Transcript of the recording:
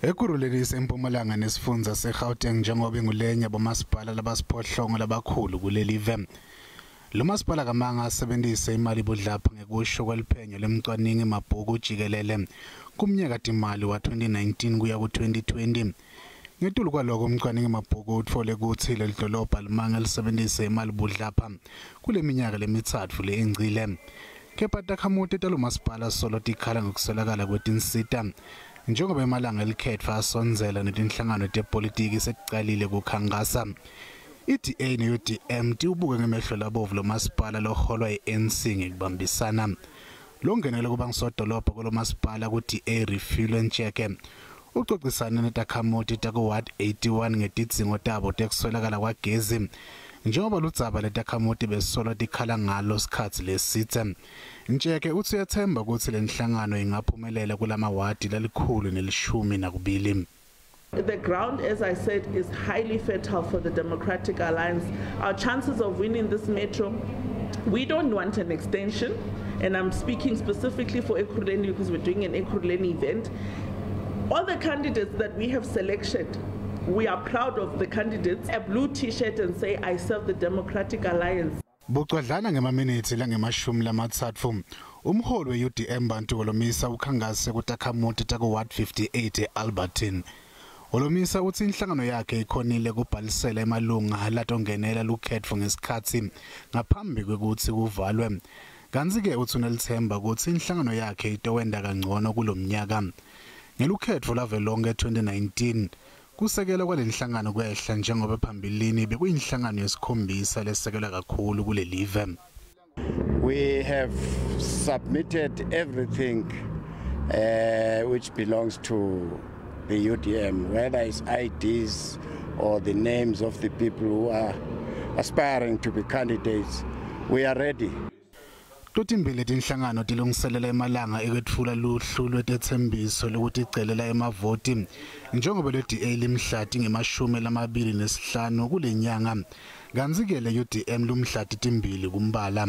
Ekurhuleni iseMpumalanga nesifundza seGauteng, njengoba ingulenye bomasipala labasiphohlongo labakhulu kulelive. Lo masipala kamanga asebentise imali budlapha, ngekusho kweliphenyo lemcwaningi mabhuku jikelele kumnyaka timali wa-2019 kuya ku-2020. Ngetulu kwaloko, umcwaningi mabhuku utfole kutsi lelidolobha limanga lisebentise imali budlapha kule minyaka lemitsatfu leyengcile. Kepha takhamuti talomasipala solo tikhala ngokuswelakala kwetinsita. Njengoba emalanga elikhetfo asondzela, netinhlangano tepolitiki seticalile kukhankasa, i-DA ne-UDM tiwubuke ngemehlo labovu lomasipala loholwa yi-ANC ngekubambisana. Longenela kuba ngusodolobha kulomasipala ku-DA, Refilwe Ntsheke, ucocisane netakhamuti taku-ward 81 ngetidzingo tabo tekuswelakala kwagezi, njengoba ludzaba letakhamuti besolo tikhala ngalo sikhatsi lesitse. Ntsheke utsi uyetsemba kutsi lenhlangano ingaphumelela kulamawadi la-112. The ground, as I said, is highly fertile for the Democratic Alliance. Our chances of winning this metro, we don't want an extension, and I'm speaking specifically for Ekurhuleni because we're doing an Ekurhuleni event. All the candidates that we have selected, we are proud of the candidates. A blue T-shirt and say, "I serve the Democratic Alliance." Bucwadlana ngemaminithi langema-30, umholi we-UDM Bantu Holomisa ukhankase kutakhamuti taku-ward 58 e-Alberton. Holomisa utsi inhlangano yakhe ikhonile kubhalisela emalunga latongenela lukhetfo ngesikhatsi ngaphambi kwekutsi kuvalwe, kantsi-ke utsi unelitsemba kutsi inhlangano yakhe itowenta kangcono kulomnyaka. Ngelukhetfo lavelonkhe 2019, kusekela kwalenhlangano kwehla, njengoba phambilini bekuyinhlangano yesikhombisa lesekelwa kakhulu kulelive. We have submitted everything which belongs to the UDM, whether it's IDs or the names of the people who are aspiring to be candidates. We are ready. Totimbili tinhlangano tilungiselela emalanga ekwetfula luhlu lwetetsembiso lokuticelela emavoti, njengoba le-DA limhlati ngema-25 kulenyanga, kantsi-ke le-UDM lumhlati 2 kuMpala.